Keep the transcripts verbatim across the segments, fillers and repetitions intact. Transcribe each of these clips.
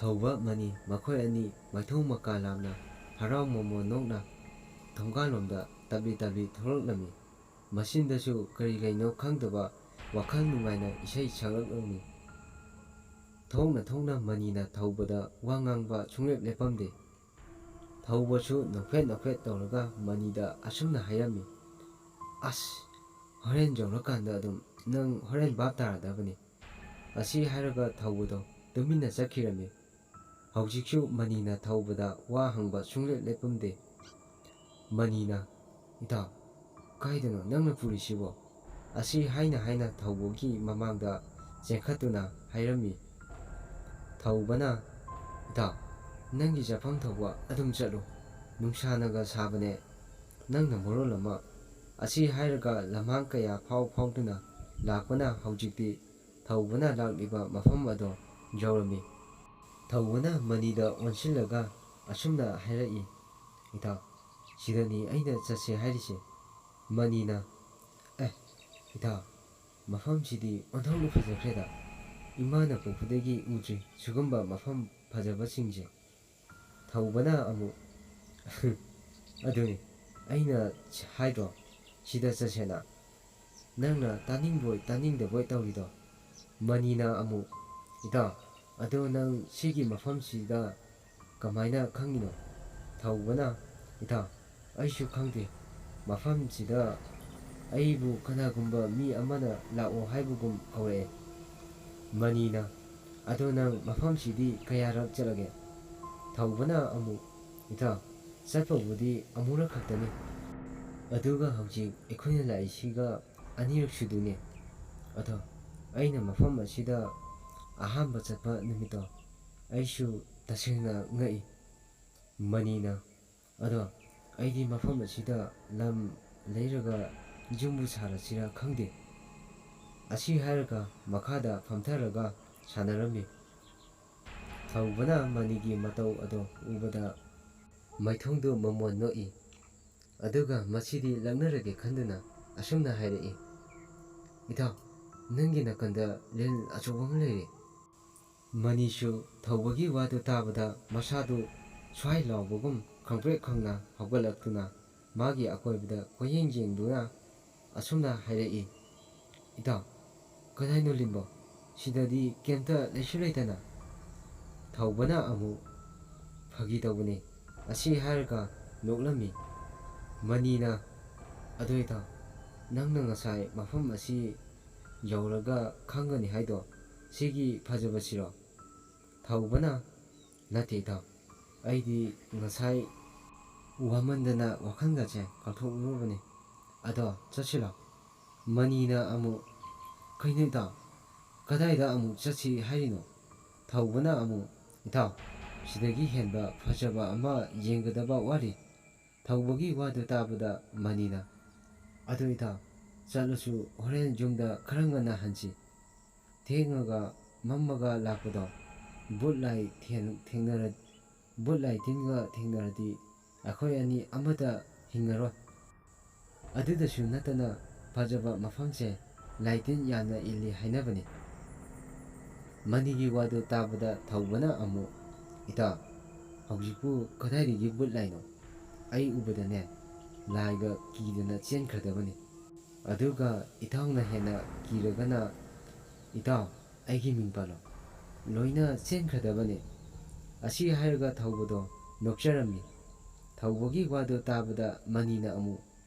ꯊꯧꯕ ꯃꯅꯤ ꯃꯈꯣꯏ ꯑꯅꯤ ꯃꯥꯏꯊꯣꯡ ꯃꯀꯥ ꯂꯥꯝꯅ ꯍꯔꯥꯎ ꯃꯃꯣꯟ ꯅꯣꯛꯅ ꯊꯣꯡꯒꯥꯜꯂꯣꯝꯗ ꯇꯞꯂꯤ ꯇꯞꯂꯤ ꯊꯣꯛꯂꯛꯂꯝꯃꯤ꯫ ꯃꯆꯤꯟꯗꯁꯨ ꯀꯔꯤ ꯂꯩꯅꯣ ꯈꯪꯗꯕ ꯋꯥꯈꯜ ꯅꯨꯡꯉꯥꯏꯅ ꯏꯁꯩ ꯁꯛꯂꯛꯂꯝꯃꯤ꯫ ꯊꯣꯛꯅ ꯊꯣꯛꯅ ꯃꯅꯤꯅ ꯊꯧꯕꯗ ꯋꯥ ꯉꯥꯡꯕ ꯁꯨꯡꯂꯦꯞ ꯂꯦꯞꯄꯝꯗꯦ꯫ ꯊꯧꯕꯁꯨ ꯅꯣꯛꯐꯦꯠ ꯅꯣꯛꯐꯦꯠ ꯇꯧꯔꯒ ꯃꯅꯤꯗ ꯑꯁꯨꯝꯅ ꯍꯥꯏꯔꯝꯃꯤ, "ꯑꯁ, ꯍꯣꯔꯦꯟ ꯌꯧꯔꯀꯥꯟꯗ ꯑꯗꯨꯝ ꯅꯪ ꯍꯣꯔꯦꯟ ꯚꯥꯞ ꯇꯥꯔꯗꯕꯅꯤ"꯫ ꯑꯁꯤ ꯍꯥꯏꯔꯒ ꯊꯧꯕꯗꯣ ꯇꯨꯃꯤꯟꯅ ꯆꯠꯈꯤꯔꯝꯃꯤ꯫ ꯍꯧꯖꯤꯛꯁꯨ ꯃꯅꯤꯅ ꯊꯧꯕꯗ ꯋꯥ ꯍꯪꯕ ꯁꯨꯡꯂꯦꯞ ꯂꯦꯞꯄꯝꯗꯦ꯫ ꯃꯅꯤꯅ, "ꯏꯇꯥꯎ, ꯀꯥꯏꯗꯅꯣ ꯅꯪꯅ ꯄꯨꯔꯤꯁꯤꯕꯣ?" ꯑꯁꯤ ꯍꯥꯏꯅ ꯍꯥꯏꯅ ꯊꯧꯕꯒꯤ ꯃꯃꯥꯡꯗ ꯆꯦꯟꯈꯠꯇꯨꯅ ꯍꯥꯏꯔꯝꯃꯤ꯫ ꯊꯧꯕꯅ, "ꯏꯇꯥꯎ, ꯅꯪꯒꯤ ꯆꯠꯐꯝ ꯊꯣꯛꯄ ꯑꯗꯨꯝ ꯆꯠꯂꯨ, ꯅꯨꯡꯁꯥꯅꯒ ꯁꯥꯕꯅꯦ, ꯅꯪꯅ ꯃꯔꯣꯜ ꯑꯃ"꯫ ꯑꯁꯤ ꯍꯥꯏꯔꯒ ꯂꯝꯍꯥꯡ ꯀꯌꯥ ꯐꯥꯎ ꯐꯥꯎꯗꯨꯅ ꯂꯥꯛꯄꯅ ꯍꯧꯖꯤꯛꯇꯤ ꯊꯧꯕꯅ ꯂꯥꯛꯂꯤꯕ ꯃꯐꯝ ꯑꯗꯣ ꯌꯧꯔꯝꯃꯤ꯫ ꯊꯧꯕꯅ ꯃꯅꯤꯗ ꯑꯣꯟꯁꯤꯜꯂꯒ ꯑꯁꯨꯝꯅ ꯍꯥꯏꯔꯛꯏ, "ꯏꯇꯥꯎ, ꯁꯤꯗꯅꯤ ꯑꯩꯅ ꯆꯠꯁꯦ ꯍꯥꯏꯔꯤꯁꯦ"꯫ ꯃꯅꯤꯅ, "ꯑꯦ, ꯏꯇꯥꯎ, ꯃꯐꯝꯁꯤꯗꯤ ꯑꯣꯟꯊꯣꯛꯅ ꯐꯖꯈ꯭ꯔꯦꯗ꯫ ꯏꯃꯥꯅ ꯄꯣꯛꯄꯗꯒꯤ ꯎꯗ꯭ꯔꯤ ꯁꯤꯒꯨꯝꯕ ꯃꯐꯝ ꯐꯖꯕꯁꯤꯡꯁꯦ"꯫ ꯊꯧꯕꯅ ꯑꯃꯨꯛ, "ꯑꯗꯨꯅꯤ ꯑꯩꯅ ꯍꯥꯏꯗ꯭ꯔꯣ, ꯁꯤꯗ ꯆꯠꯁꯦꯅ? ꯅꯪꯅ ꯇꯥꯅꯤꯡꯕꯣꯏ ꯇꯥꯅꯤꯡꯗꯕꯣꯏ ꯇꯧꯔꯤꯗꯣ"꯫ ꯃꯅꯤꯅ ꯑꯃꯨꯛ, "ꯏꯇꯥꯎ, ꯑꯗꯣ ꯅꯪ ꯁꯤꯒꯤ ꯃꯐꯝꯁꯤꯗ ꯀꯃꯥꯏꯅ ꯈꯪꯉꯤꯅꯣ?" ꯊꯧꯕꯅ, "ꯏꯇꯥꯎ, ꯑꯩꯁꯨ ꯈꯪꯗꯦ꯫ ꯃꯐꯝꯁꯤꯗ ꯑꯩꯕꯨ ꯀꯅꯥꯒꯨꯝꯕ ꯃꯤ ꯑꯃꯅ ꯂꯥꯛꯑꯣ ꯍꯥꯏꯕꯒꯨꯝ ꯀꯧꯔꯛꯑꯦ"꯫ ꯃꯅꯤꯅ, "ꯑꯗꯣ ꯅꯪ ꯃꯐꯝꯁꯤꯗꯤ ꯀꯌꯥꯔꯛ ꯆꯠꯂꯒꯦ?" ꯊꯧꯕꯅ ꯑꯃꯨꯛ, "ꯏꯇꯥꯎ, ꯆꯠꯄꯕꯨꯗꯤ ꯑꯃꯨꯔꯛ ꯈꯛꯇꯅꯤ꯫ ꯑꯗꯨꯒ ꯍꯧꯖꯤꯛ ꯑꯩꯈꯣꯏꯅ ꯂꯥꯛꯏꯁꯤꯒ ꯑꯅꯤꯔꯛ ꯁꯨꯗꯣꯏꯅꯦ꯫ ꯑꯗꯣ ꯑꯩꯅ ꯃꯐꯝ ꯑꯁꯤꯗ ꯑꯍꯥꯟꯕ ꯆꯠꯄ ꯅꯨꯃꯤꯠꯇꯣ ꯑꯩꯁꯨ ꯇꯁꯦꯡꯅ ꯉꯛꯏ"꯫ ꯃꯅꯤꯅ, "ꯑꯗꯣ ꯑꯩꯗꯤ ꯃꯐꯝ ꯑꯁꯤꯗ ꯂꯝ ꯂꯩꯔꯒ ꯌꯨꯝꯕꯨ ꯁꯥꯔꯁꯤꯔꯥ ꯈꯪꯗꯦ"꯫ ꯑꯁꯤ ꯍꯥꯏꯔꯒ ꯃꯈꯥꯗ ꯐꯝꯊꯔꯒ ꯁꯥꯟꯅꯔꯝꯃꯤ꯫ ꯊꯧꯕꯅ ꯃꯅꯤꯒꯤ ꯃꯇꯧ ꯑꯗꯣ ꯎꯕꯗ ꯃꯥꯏꯊꯣꯡꯗꯨ ꯃꯃꯣꯟ ꯅꯣꯛꯏ꯫ ꯑꯗꯨꯒ ꯃꯁꯤꯗꯤ ꯂꯛꯅꯔꯒꯦ ꯈꯟꯗꯨꯅ ꯑꯁꯨꯝꯅ ꯍꯥꯏꯔꯛꯏ, "ꯏꯇꯥꯎ, ꯅꯪꯒꯤ ꯅꯥꯀꯟꯗ ꯂꯤꯟ ꯑꯆꯧꯕ ꯑꯃ ꯂꯩꯔꯦ"꯫ ꯃꯅꯤꯁꯨ ꯊꯧꯕꯒꯤ ꯋꯥꯗꯨ ꯇꯥꯕꯗ ꯃꯁꯥꯗꯨ ꯁ꯭ꯋꯥꯏ ꯂꯥꯎꯕꯒꯨꯝ ꯈꯪꯄ꯭ꯔꯦꯛ ꯈꯪꯅ ꯍꯧꯒꯠꯂꯛꯇꯨꯅ ꯃꯥꯒꯤ ꯑꯀꯣꯏꯕꯗ ꯀꯣꯏꯌꯦꯡ ꯌꯦꯡꯗꯨꯅ ꯑꯁꯨꯝꯅ ꯍꯥꯏꯔꯛꯏ, "ꯏꯇꯥꯎ, ꯀꯗꯥꯏꯅꯣ ꯂꯤꯟꯕꯣ? ꯁꯤꯗꯗꯤ ꯀꯩꯝꯇ ꯂꯩꯁꯨ ꯂꯩꯇꯅ?" ꯊꯧꯕꯅ ꯑꯃꯨꯛ, "ꯐꯥꯒꯤ ꯇꯧꯕꯅꯤ" ꯑꯁꯤ ꯍꯥꯏꯔꯒ ꯅꯣꯛꯂꯝꯃꯤ꯫ ꯃꯅꯤꯅ, "ꯑꯗꯣ ꯏꯇꯥꯎ, ꯅꯪꯅ ꯉꯁꯥꯏ ꯃꯐꯝ ꯑꯁꯤ ꯌꯧꯔꯒ ꯈꯪꯒꯅꯤ ꯍꯥꯏꯗꯣ ꯁꯤꯒꯤ ꯐꯖꯕꯁꯤꯔꯣ?" ꯊꯧꯕꯅ, "ꯅꯠꯇꯦ ꯏꯇꯥꯎ, ꯑꯩꯗꯤ ꯉꯁꯥꯏ ꯋꯥꯃꯟꯗꯅ ꯋꯥꯈꯜꯒꯁꯦ ꯀꯥꯎꯊꯣꯛꯂꯨꯔꯕꯅꯤ꯫ ꯑꯗꯣ ꯆꯠꯁꯤꯂꯣ?" ꯃꯅꯤꯅ ꯑꯃꯨꯛ, "ꯀꯩꯅꯣ ꯏꯇꯥꯎ, ꯀꯗꯥꯏꯗ ꯑꯃꯨꯛ ꯆꯠꯁꯤ ꯍꯥꯏꯔꯤꯅꯣ?" ꯊꯧꯕꯅ ꯑꯃꯨꯛ, "ꯏꯇꯥꯎ, ꯁꯤꯗꯒꯤ ꯍꯦꯟꯕ ꯐꯖꯕ ꯑꯃ ꯌꯦꯡꯒꯗꯕ ꯋꯥꯠꯂꯤ꯫" ꯊꯧꯕꯒꯤ ꯋꯥꯗꯨ ꯇꯥꯕꯗ ꯃꯅꯤꯅ, "ꯑꯗꯨ ꯏꯇꯥꯎ, ꯆꯠꯂꯁꯨ ꯍꯣꯔꯦꯟ ꯌꯨꯝꯗ ꯈꯔ ꯉꯟꯅ ꯍꯟꯁꯤ꯫ ꯊꯦꯡꯉꯒ ꯃꯝꯃꯒ ꯂꯥꯛꯄꯗꯣ ꯚꯨꯠ ꯂꯥꯏ ꯊꯦꯡ-, ꯊꯦꯡꯅꯔ-, ꯚꯨꯠ ꯂꯥꯏ ꯇꯤꯟꯒ ꯊꯦꯡꯅꯔꯗꯤ ꯑꯩꯈꯣꯏ ꯑꯅꯤ ꯑꯃꯠꯇ ꯍꯤꯡꯉꯔꯣꯏ꯫ ꯑꯗꯨꯗꯁꯨ ꯅꯠꯇꯅ ꯐꯖꯕ ꯃꯐꯝꯁꯦ ꯂꯥꯏ ꯇꯤꯟ ꯌꯥꯝꯅ ꯏꯜꯂꯤ ꯍꯥꯏꯅꯕꯅꯤ꯫" ꯃꯅꯤꯒꯤ ꯋꯥꯗꯨ ꯇꯥꯕꯗ ꯊꯧꯕꯅ ꯑꯃꯨꯛ, "ꯏꯇꯥꯎ, ꯍꯧꯖꯤꯛꯄꯨ ꯀꯗꯥꯏꯗꯒꯤ ꯚꯨꯠ ꯂꯥꯏꯅꯣ? ꯑꯩ ꯎꯕꯗꯅꯦ ꯂꯥꯏꯒ ꯀꯤꯗꯅ ꯆꯦꯟꯈ꯭ꯔꯗꯕꯅꯤ꯫ ꯑꯗꯨꯒ ꯏꯇꯥꯎꯅ ꯍꯦꯟꯅ ꯀꯤꯔꯒꯅ, ꯏꯇꯥꯎ, ꯑꯩꯒꯤ ꯃꯤꯡ ꯄꯜꯂꯣ꯫ ꯂꯣꯏꯅ ꯆꯦꯟꯈ꯭ꯔꯗꯕꯅꯤ꯫" ꯑꯁꯤ ꯍꯥꯏꯔꯒ ꯊꯧꯕꯗꯣ ꯅꯣꯛꯆꯔꯝꯃꯤ꯫ ꯊꯧꯕꯒꯤ ꯋꯥꯗꯣ ꯇꯥꯕꯗ ꯃꯅꯤꯅ ꯑꯃꯨꯛ,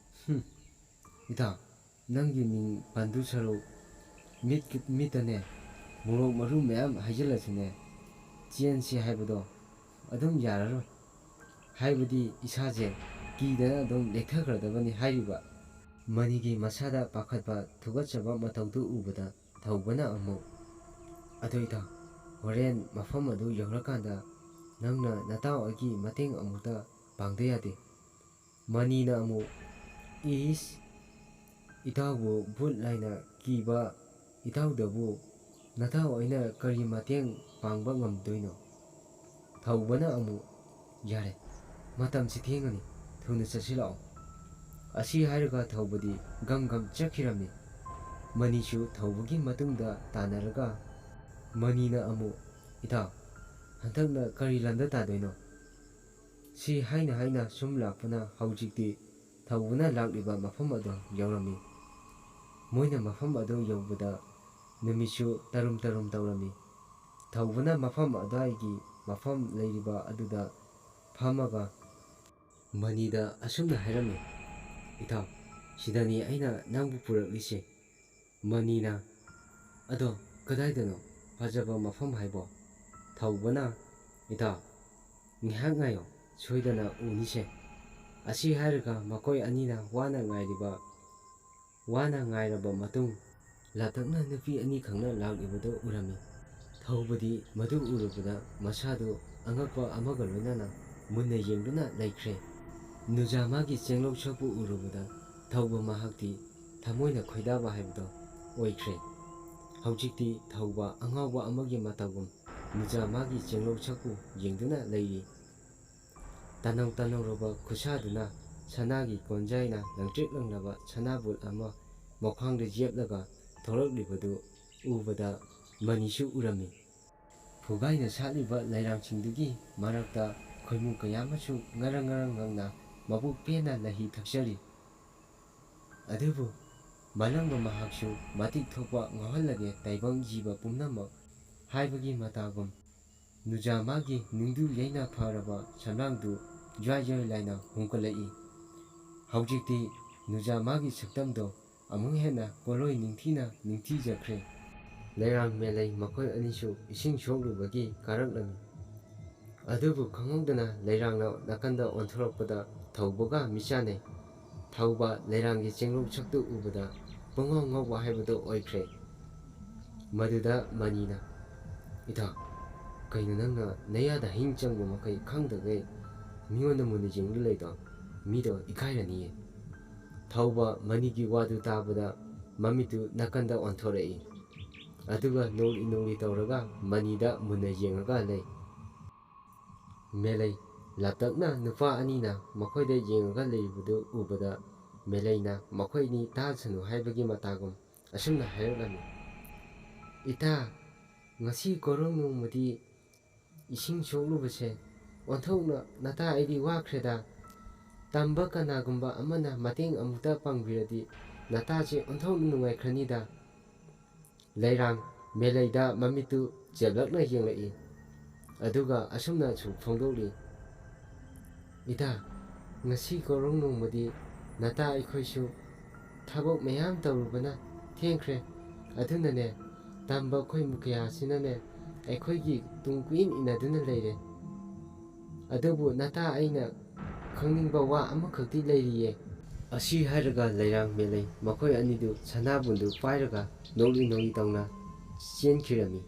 "ꯍꯨꯝ, ꯏꯇꯥꯎ, ꯅꯪꯒꯤ ꯃꯤꯡ ꯄꯟꯗꯨ ꯁꯔꯨꯛ ꯃꯤꯠ-, ꯃꯤꯠꯇꯅꯦ ꯃꯣꯔꯣꯛ ꯃꯔꯨ ꯃꯌꯥꯝ ꯍꯩꯖꯤꯜꯂꯁꯨꯅꯦ ꯆꯦꯟꯁꯤ ꯍꯥꯏꯕꯗꯣ ꯑꯗꯨꯝ ꯌꯥꯔꯔꯣꯏ꯫ ꯍꯥꯏꯕꯗꯤ ꯏꯁꯥꯁꯦ ꯀꯤꯗꯅ ꯑꯗꯨꯝ ꯂꯦꯛꯊꯈ꯭ꯔꯗꯕꯅꯤ" ꯍꯥꯏꯔꯤꯕ꯫ ꯃꯅꯤꯒꯤ ꯃꯁꯥꯗ ꯄꯥꯈꯠꯄ ꯊꯨꯀꯠꯆꯕ ꯃꯇꯧꯗꯨ ꯎꯕꯗ ꯊꯧꯕꯅ ꯑꯃꯨꯛ, "ꯑꯗꯨ ꯏꯇꯥꯎ, ꯍꯣꯔꯦꯟ ꯃꯐꯝ ꯑꯗꯨ ꯌꯧꯔꯀꯥꯟꯗ ꯅꯪꯅ ꯅꯇꯥꯎ ꯑꯩꯒꯤ ꯃꯇꯦꯡ ꯑꯃꯨꯛꯇ ꯄꯥꯡꯗ ꯌꯥꯗꯦ꯫" ꯃꯅꯤꯅ ꯑꯃꯨꯛ, "ꯏꯁ, ꯏꯇꯥꯎꯕꯨ ꯚꯨꯠ ꯂꯥꯏꯅ ꯀꯤꯕ ꯏꯇꯥꯎꯗꯕꯨ ꯅꯇꯥꯎ ꯑꯩꯅ ꯀꯔꯤ ꯃꯇꯦꯡ ꯄꯥꯡꯕ ꯉꯝꯗꯣꯏꯅꯣ?" ꯊꯧꯕꯅ ꯑꯃꯨꯛ, "ꯌꯥꯔꯦ, ꯃꯇꯝꯁꯤ ꯊꯦꯡꯉꯅꯤ, ꯊꯨꯅ ꯆꯠꯁꯤꯜꯂꯛꯑꯣ꯫" ꯑꯁꯤ ꯍꯥꯏꯔꯒ ꯊꯧꯕꯗꯤ ꯒꯝ ꯒꯝ ꯆꯠꯈꯤꯔꯝꯃꯤ꯫ ꯃꯅꯤꯁꯨ ꯊꯧꯕꯒꯤ ꯃꯇꯨꯡꯗ ꯇꯥꯟꯅꯔꯒ ꯃꯅꯤꯅ ꯑꯃꯨꯛ, "ꯏꯇꯥꯎ, ꯍꯟꯗꯛꯅ ꯀꯔꯤ ꯂꯝꯗ ꯇꯥꯗꯣꯏꯅꯣ?" ꯁꯤ ꯍꯥꯏꯅ ꯍꯥꯏꯅ ꯁꯨꯝ ꯂꯥꯛꯄꯅ ꯍꯧꯖꯤꯛꯇꯤ ꯊꯧꯕꯅ ꯂꯥꯛꯂꯤꯕ ꯃꯐꯝ ꯑꯗꯨ ꯌꯧꯔꯝꯃꯤ꯫ ꯃꯣꯏꯅ ꯃꯐꯝ ꯑꯗꯨ ꯌꯧꯕꯗ ꯅꯨꯃꯤꯠꯁꯨ ꯇꯔꯨꯝ ꯇꯔꯨꯝ ꯇꯧꯔꯝꯃꯤ꯫ ꯊꯧꯕꯅ ꯃꯐꯝ ꯑꯗꯨꯋꯥꯏꯒꯤ ꯃꯐꯝ ꯂꯩꯔꯤꯕ ꯑꯗꯨꯗ ꯐꯝꯃꯒ ꯃꯅꯤꯗ ꯑꯁꯨꯝꯅ ꯍꯥꯏꯔꯝꯃꯤ, "ꯏꯇꯥꯎ, ꯁꯤꯗꯅꯤ ꯑꯩꯅ ꯅꯪꯕꯨ ꯄꯨꯔꯛꯂꯤꯁꯦ꯫" ꯃꯅꯤꯅ, "ꯑꯗꯣ ꯀꯗꯥꯏꯗꯅꯣ ꯐꯖꯕ ꯃꯐꯝ ꯍꯥꯏꯕꯣ?" ꯊꯧꯕꯅ, "ꯏꯇꯥꯎ, ꯉꯥꯏꯍꯥꯛ ꯉꯥꯏꯌꯣ, ꯁꯣꯏꯗꯅ ꯎꯅꯤꯁꯦ꯫" ꯑꯁꯤ ꯍꯥꯏꯔꯒ ꯃꯈꯣꯏ ꯑꯅꯤꯅ ꯋꯥꯅ ꯉꯥꯏꯔꯤꯕ, ꯋꯥꯅ ꯉꯥꯏꯔꯕ ꯃꯇꯨꯡ ꯂꯥꯞꯇꯛꯅ ꯅꯨꯄꯤ ꯑꯅꯤꯈꯛꯅ ꯂꯥꯛꯂꯤꯕꯗꯨ ꯎꯔꯝꯃꯤ꯫ ꯊꯧꯕꯗꯤ ꯃꯗꯨ ꯎꯔꯨꯕꯗ ꯃꯁꯥꯗꯨ ꯑꯉꯛꯄ ꯑꯃꯒ ꯂꯣꯏꯅꯅ ꯃꯨꯟꯅ ꯌꯦꯡꯗꯨꯅ ꯂꯩꯈ꯭ꯔꯦ꯫ ꯅꯨꯖꯥꯃꯥꯒꯤ ꯆꯦꯡꯂꯧ ꯁꯛꯄꯨ ꯎꯔꯨꯕꯗ ꯊꯧꯕ ꯃꯍꯥꯛꯇꯤ ꯊꯃꯣꯏꯅ ꯈꯣꯏꯗꯥꯕ ꯍꯥꯏꯕꯗꯣ ꯑꯣꯏꯈ꯭ꯔꯦ꯫ ꯍꯧꯖꯤꯛꯇꯤ ꯊꯧꯕ ꯑꯉꯥꯎꯕ ꯑꯃꯒꯤ ꯃꯇꯧꯒꯨꯝ ꯅꯨꯖꯥꯃꯥꯒꯤ ꯆꯦꯡꯂꯧ ꯁꯛꯄꯨ ꯌꯦꯡꯗꯨꯅ ꯂꯩꯔꯤ꯫ ꯇꯅꯧ ꯇꯅꯧꯔꯕ ꯈꯨꯠꯁꯥꯗꯨꯅ ꯁꯅꯥꯒꯤ ꯀꯣꯟꯖꯥꯏꯅ ꯂꯪꯇ꯭ꯔꯤꯛ ꯂꯪꯂꯕ ꯁꯅꯥꯕꯨꯜ ꯑꯃ ꯃꯈ꯭ꯋꯥꯡꯗ ꯌꯦꯞꯂꯒ ꯊꯣꯛꯂꯛꯂꯤꯕꯗꯨ ꯎꯕꯗ ꯃꯅꯤꯁꯨ ꯎꯔꯝꯃꯤ꯫ ꯐꯨꯒꯥꯏꯅ ꯁꯥꯠꯂꯤꯕ ꯂꯩꯔꯥꯡꯁꯤꯡꯗꯨꯒꯤ ꯃꯔꯛꯇ ꯈꯣꯏꯃꯨ ꯀꯌꯥ ꯑꯃꯁꯨ ꯉꯔꯪ ꯉꯔꯪ ꯉꯪꯅ ꯃꯕꯨꯛ ꯄꯦꯟꯅ ꯂꯩꯍꯤ ꯊꯛꯆꯔꯤ꯫ ꯑꯗꯨꯕꯨ ꯃꯂꯪꯕ ꯃꯍꯥꯛꯁꯨ ꯃꯇꯤꯛ ꯊꯣꯛꯄ ꯉꯥꯎꯍꯜꯂꯒꯦ ꯇꯥꯏꯕꯪ ꯖꯤꯕ ꯄꯨꯝꯅꯃꯛ ꯍꯥꯏꯕꯒꯤ ꯃꯇꯥꯒꯨꯝ ꯅꯨꯖꯥꯃꯥꯒꯤ ꯅꯨꯡꯗꯨ ꯌꯩꯅ ꯐꯔꯕ ꯁꯝꯂꯥꯡꯗꯨ ꯖ꯭ꯋꯥꯏ ꯖ꯭ꯋꯥꯏ ꯂꯥꯏꯅ ꯍꯣꯡꯒꯠꯂꯛꯏ꯫ ꯍꯧꯖꯤꯛꯇꯤ ꯅꯨꯖꯥꯃꯥꯒꯤ ꯁꯛꯇꯝꯗꯣ ꯑꯃꯨꯛ ꯍꯦꯟꯅ ꯀꯣꯂꯣꯏ ꯅꯤꯡꯊꯤꯅ ꯅꯤꯡꯊꯤꯖꯈ꯭ꯔꯦ꯫ ꯂꯩꯔꯥꯡ ꯃꯦꯂꯩ ꯃꯈꯣꯏ ꯑꯅꯤꯁꯨ ꯏꯁꯤꯡ ꯁꯣꯛꯂꯨꯕꯒꯤ ꯀꯥꯔꯛꯂꯝꯃꯤ꯫ ꯑꯗꯨꯕꯨ ꯈꯪꯍꯧꯗꯅ ꯂꯩꯔꯥꯡꯅ ꯅꯥꯀꯟꯗ ꯑꯣꯟꯊꯣꯔꯛꯄꯗ ꯊꯧꯕꯒ ꯃꯤꯆꯥꯟꯅꯩ꯫ ꯊꯧꯕ ꯂꯩꯔꯥꯡꯒꯤ ꯆꯦꯡꯂꯧ ꯁꯛꯇꯨ ꯎꯕꯗ ꯄꯨꯡꯉꯥꯎ ꯉꯥꯎꯕ ꯍꯥꯏꯕꯗꯨ ꯑꯣꯏꯈ꯭ꯔꯦ꯫ ꯃꯗꯨꯗ ꯃꯅꯤꯅ, "ꯏꯇꯥꯎ, ꯀꯩꯅꯣ ꯅꯪꯅ ꯅꯌꯥꯗ ꯍꯤꯡ ꯆꯪꯕ ꯃꯈꯩ ꯈꯪꯗꯈꯩ ꯃꯤꯉꯣꯟꯗ ꯃꯨꯟꯅ ꯌꯦꯡꯂ ꯂꯩꯗꯣ? ꯃꯤꯗꯣ ꯏꯀꯥꯏꯔꯅꯤꯌꯦ꯫" ꯊꯧꯕ ꯃꯅꯤꯒꯤ ꯋꯥꯗꯨ ꯇꯥꯕꯗ ꯃꯃꯤꯠꯇꯨ ꯅꯥꯀꯟꯗ ꯑꯣꯟꯊꯣꯔꯛꯏ꯫ ꯑꯗꯨꯒ ꯅꯣꯛꯂꯤ ꯅꯣꯛꯂꯤ ꯇꯧꯔꯒ ꯃꯅꯤꯗ ꯃꯨꯟꯅ ꯌꯦꯡꯉꯒ ꯂꯩ꯫ ꯃꯦꯂꯩ ꯂꯥꯞꯇꯛꯅ ꯅꯨꯄꯥ ꯑꯅꯤꯅ ꯃꯈꯣꯏꯗ ꯌꯦꯡꯉꯒ ꯂꯩꯔꯤꯕꯗꯨ ꯎꯕꯗ ꯃꯦꯂꯩꯅ ꯃꯈꯣꯏ ꯑꯅꯤ ꯇꯥꯁꯅꯨ ꯍꯥꯏꯕꯒꯤ ꯃꯇꯥꯒꯨꯝ ꯑꯁꯨꯝꯅ ꯍꯥꯏꯔꯛꯂꯝꯃꯤ, "ꯏꯇꯥ, "ꯉꯁꯤ ꯀꯣꯔꯧ ꯅꯣꯡꯃꯗꯤ ꯏꯁꯤꯡ ꯁꯣꯛꯂꯨꯕꯁꯦ ꯑꯣꯟꯊꯣꯛꯅ ꯅꯇꯥ ꯑꯩꯗꯤ ꯋꯥꯈ꯭ꯔꯦꯗ꯫ ꯇꯝꯕ ꯀꯅꯥꯒꯨꯝꯕ ꯑꯃꯅ ꯃꯇꯦꯡ ꯑꯃꯨꯛꯇ ꯄꯥꯡꯕꯤꯔꯗꯤ ꯅꯇꯥꯁꯦ ꯑꯣꯟꯊꯣꯛꯅ ꯅꯨꯡꯉꯥꯏꯈ꯭ꯔꯅꯤꯗ"꯫ ꯂꯩꯔꯥꯡ ꯃꯦꯂꯩꯗ ꯃꯃꯤꯠꯇꯨ ꯆꯦꯞꯂꯛꯅ ꯌꯦꯡꯂꯛꯏ꯫ ꯑꯗꯨꯒ ꯑꯁꯨꯝꯅꯁꯨ ꯐꯣꯡꯗꯣꯛꯂꯤ, "ꯏꯇꯥ, ꯉꯁꯤ ꯀꯣꯔꯧ ꯅꯣꯡꯃꯗꯤ ꯅꯇꯥ ꯑꯩꯈꯣꯏꯁꯨ ꯊꯕꯛ ꯃꯌꯥꯝ ꯇꯧꯔꯨꯕꯅ ꯊꯦꯡꯈ꯭ꯔꯦ꯫ ꯑꯗꯨꯅꯅꯦ, ꯇꯝꯕ ꯈꯣꯏꯃꯨ ꯀꯌꯥꯁꯤꯅꯅꯦ ꯑꯩꯈꯣꯏꯒꯤ ꯇꯨꯡ ꯀꯨꯏꯟ ꯏꯟꯅꯗꯨꯅ ꯂꯩꯔꯦ꯫ ꯑꯗꯨꯕꯨ ꯅꯇꯥ ꯑꯩꯅ ꯈꯪꯅꯤꯡꯕ ꯋꯥ ꯑꯃꯈꯛꯇꯤ ꯂꯩꯔꯤꯌꯦ"꯫ ꯑꯁꯤ ꯍꯥꯏꯔꯒ ꯂꯩꯔꯥꯡ ꯃꯦꯂꯩ ꯃꯈꯣꯏ ꯑꯅꯤꯗꯨ ꯁꯅꯥꯕꯨꯟꯗꯨ ꯄꯥꯏꯔꯒ ꯅꯣꯛꯂꯤ ꯅꯣꯛꯂꯤ ꯇꯧꯅ ꯆꯦꯟꯈꯤꯔꯝꯃꯤ꯫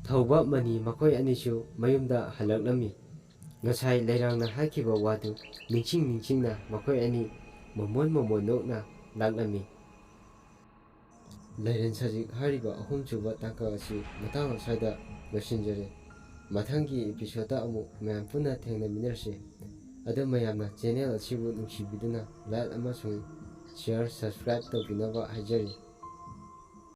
ꯊꯧꯕ ꯃꯅꯤ ꯃꯈꯣꯏ ꯑꯅꯤꯁꯨ ꯃꯌꯨꯝꯗ ꯍꯜꯂꯛꯂꯝꯃꯤ꯫ ꯉꯁꯥꯏ ꯂꯩꯔꯥꯡꯅ ꯍꯥꯏꯈꯤꯕ ꯋꯥꯗꯨ ꯅꯤꯡꯁꯤꯡ ꯅꯤꯡꯁꯤꯡꯅ ꯃꯈꯣꯏ ꯑꯅꯤ ꯃꯃꯣꯟ ꯃꯃꯣꯟ ꯅꯣꯛꯅ ꯂꯥꯛꯂꯝꯃꯤ꯫ ꯂꯥꯏꯔꯦꯟ ꯁꯖꯤꯛ ꯍꯥꯏꯔꯤꯕ ꯑꯍꯨꯝꯁꯨꯕ ꯇꯥꯡꯀꯛ ꯑꯁꯤ ꯃꯇꯥꯡ ꯑꯁ꯭ꯋꯥꯏꯗ ꯂꯣꯏꯁꯤꯟꯖꯔꯦ꯫ ꯃꯊꯪꯒꯤ episode ꯑꯃꯨꯛ ꯃꯌꯥꯝ ꯄꯨꯟꯅ ꯊꯦꯡꯅꯃꯤꯟꯅꯔꯁꯤ꯫ ꯑꯗꯣ ꯃꯌꯥꯝꯅ channel ꯑꯁꯤꯕꯨ ꯅꯨꯡꯁꯤꯕꯤꯗꯨꯅ like ꯑꯃꯁꯨꯡ share, subscribe ꯇꯧꯕꯤꯅꯕ ꯍꯥꯏꯖꯔꯤ꯫